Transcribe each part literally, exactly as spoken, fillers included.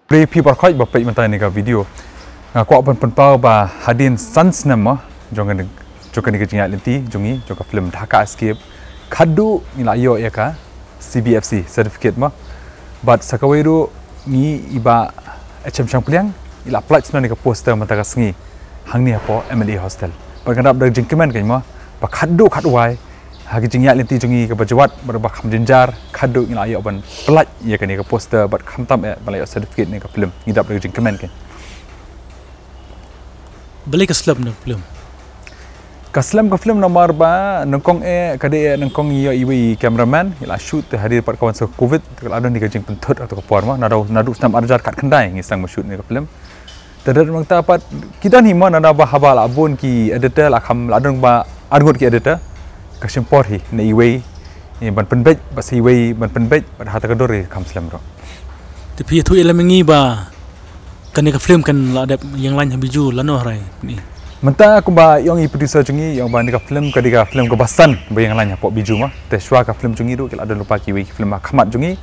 Khublei phi baroh ba peit mynta ïa kane ka video. Nga kwah ban pynpaw ba hadien san snem mo jong kane, jong kane ka jingïaid lynti jong ngi, jong ka film Dhaka Escape, khadduh ngi la ïoh ïa ka C B F C certificate mo. Bad sa kawei ruh ngi, i Bah H M Shangpliang i la pynlait snoh ïa ka poster mynta ka sngi hangne hapoh M L A hostel. Bad ngan dap da ka jingkmen kein mo ba khadduh khadwai ha ka jingïaid lynti jong ngi kaba jwat bad ba kham jynjar, khadduh ngi la ïoh ban pynlait ïa kane ka poster bad khamtam eh ban la ïoh certificate ïa kane ka film. Ngi dap da ka jingkmen kein. Balei ka slem na ka film? Ka slem ka film namar ba nyngkong eh, ka dei eh nyngkong ïa iwei i cameraman, i la shoot te hadien pat ka wan sa covid, te ka la don ïa ka jingpynthut ha kato ka por mo, naduh, naduh snem ar hajar khatkhyndai ngi sdang ban shoot ïa kane ka film. Te dei mynta pat ki don hi mo, naba haba la bun ki editor, la kham, la don ba arngut ki editor, ka shim por hi na iwei, eh, ban pynbeit, bad sa iwei ban pynbeit, bad ha kata ka dur hi kham slem ruh. Te phi ïathuh ïa lem ïa ngi ba kane ka film kan la dep ïeng lain ha Bijou lano hynrei pyni? Mynta kumba i ong i producer jong ngi, i ong ba kane ka film ka dei ka film kaba san ba ïeng lain hapoh Bijou mo. Te shuwa ka film jong ngi ruh ki la don lypa kiwei ki film ha khmat jong ngi.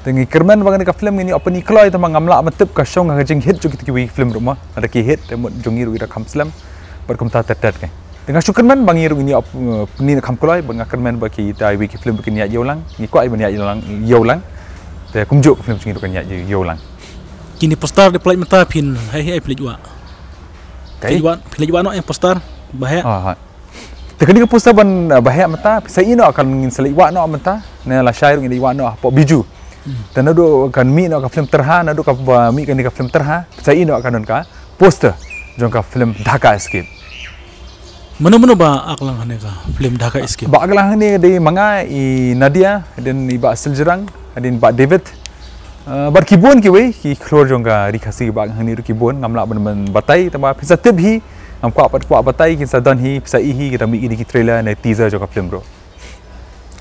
Te ngi kyrmen ba kane ka film ngin ïoh pyni kloi, tangba ngam lah ban tip ka shong ha ka jinghit jong kita kiwei ki film ruh mo. Lada ki hit te mut jong ngi ruh i da kham slem. Bad kumta tet tet kein. Te nga shu kyrmen ba ngi ruh ngin ïoh, uh, pyni kham kloi, bad nga kyrmen ba kita iwei ki film ba kin ïaid ïew lang, ngi kwah ban ïaid ïew lang, ïew lang. Te kumjuh ka film jong ngi ruh kan ïaid ïew lang. Kine poster dei pynlait mynta phin hei hei pynlait wah. Pynlait wah, pynlait wah noh ïa poster ba heh. Ah, ha. Te kane ka poster ban, uh, ba heh mynta, phi sa ïoh noh kan ngin sa leit wah noh mynta, ne lashai ruh ngin leit wah noh hapoh Bijou. Hmm. Te naduh kan mih noh ka film Tyrha, naduh kaba mih kane ka film Tyrha, phi sa ïoh noh kan don ka poster jong ka film Dhaka Escape. Mano mano ba ak lang ha kane ka film Dhaka Escape? Ba ak lang hangne dei ma nga, i Nadia, hadien i Bah Siljrang, hadien Bah David. Uh, bad ki bun kiwei ki khlur jong ka Ri Khasi ba ak lang hangne ruh ki bun, ngam lah ban, ban batai, tangba phin sa tip hi, ngam kwah pat kwah batai, kin sa don hi, phin sa i hi, kita mih kine ki trailer ne teaser jong ka film ruh.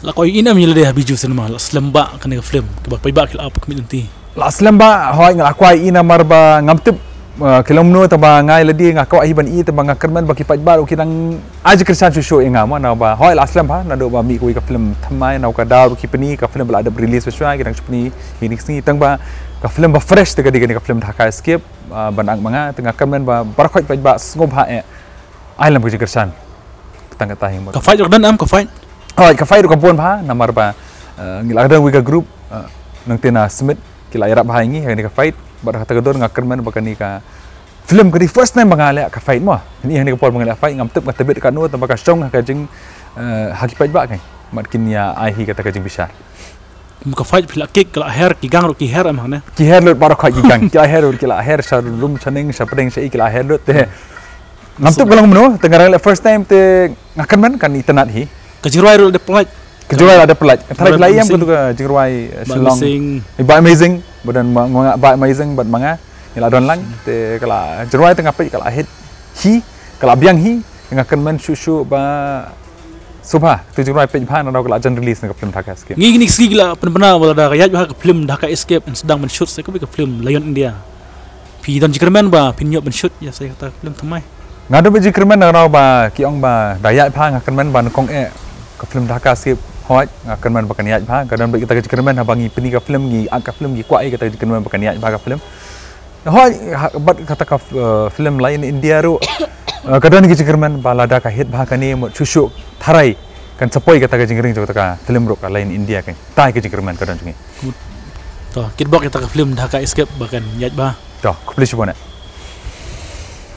La kwah ïohi ne em ïa lade ha Bijou Cinema, la slem bha kane ka film, kiba paidbah ki la ap khmih lynti? La slem bha, hooid nga la kwah ïohi namar ba ngam tip, uh, ki long kumno, tangba nga ïa lade nga kwah hi ban i, tangba nga kyrmen ba ki paidbah ruh ki dang ai jingkyrshan shuh shuh ïa nga mo, naba hooid la slem bha, naduh ba mih kawei ka film thymmai, na kata ka daw ruh ki pyni, ka film ba la dep release ba shuwa ki dang shu pyni hi kine ki sngi, tangba ka film ba fresh te ka dei kane ka film Dhaka Escape, uh, ba nang ma nga, te nga kyrmen ba baroh khoit paidbah sngewbha eh ai lem ka jingkyrshan. Tang kata hi mo. Ka fight ruh ka don em, ka fight? Oh, ka fight ruh ka bun bha, namar ba, eh, ngi la don kawei ka group, eh, nongtei na Smit, ki la ïarap bha ïa ngi ha kane ka fight, bad ha kata ka dur nga kyrmen ba kane ka film ka dei first time ba nga leh ka fight mo. Kane, ha kane ka por ba nga leh fight, ngam tip nga tbit katno, tangba ka shong ha ka jing, eh, ha ki paidbah kein. Bad kin ïa ai hi kata ka jingbishar. Kum ka fight phi la kick, ka la her, ki gang ruh ki her em hangne? Ki her lut baroh khoit ki gang. Ki la her lut, ki la her sha lum sha ning, sha pdeng sha i, ki la her lut te. Ngam tip ka long kumno, te nga dang leh first time te nga kyrmen kan itynnad hi. Ka jingrwai ruh la dep pynlait. Ka jingrwai la dep pynlait. Ka tharai phi la ïam katu ka jingrwai, eh, Shillong. Amazing. Ba amazing, bad ma nga, ba amazing bad ma nga. Ngi la don lang te ka la jingrwai te nga peit ka la hit hi, ka la biang hi. Nga kyrmen shuh shuh ba sngewbha, to jingrwai peit bha, nangno ka la jan release na ka film Dhaka Escape. Ngi kine ki sngi ki la pynbna ba lada ka ïaid bha ka film Dhaka Escape, yn sdang ban shoot sa kawei ka film Lion India. Phi don jingkyrmen ba phin ïoh ban shoot ïa sa kata ka film thymmai? Nga don ba jingkyrmen, nangno ba ki ong ba da ïaid bha, nga kyrmen ba nyngkong eh ka film Dhaka Escape, hooid nga kyrmen ba kan ïaid bha. Nga don ba kita ka jingkyrmen haba ngi pyni ka film, ngi act ka film, ngi kwah ïa kata ka jingkyrmen ba kan ïaid bha ka film. Hooid, ha, bad kata ka, eh, film Lion India ruh, eh, ka don ka jingkyrmen ba lada ka hit bha kane, mut shuh shuh tharai kan sa poi kata ka jingring jong kata ka film ruh ka Lion India, kan. Kata ka jingkyrmen ka don jong ngi. To, kitbok kata ka film Dhaka Escape ba kan ïaid bha. To, khublei shibun eh.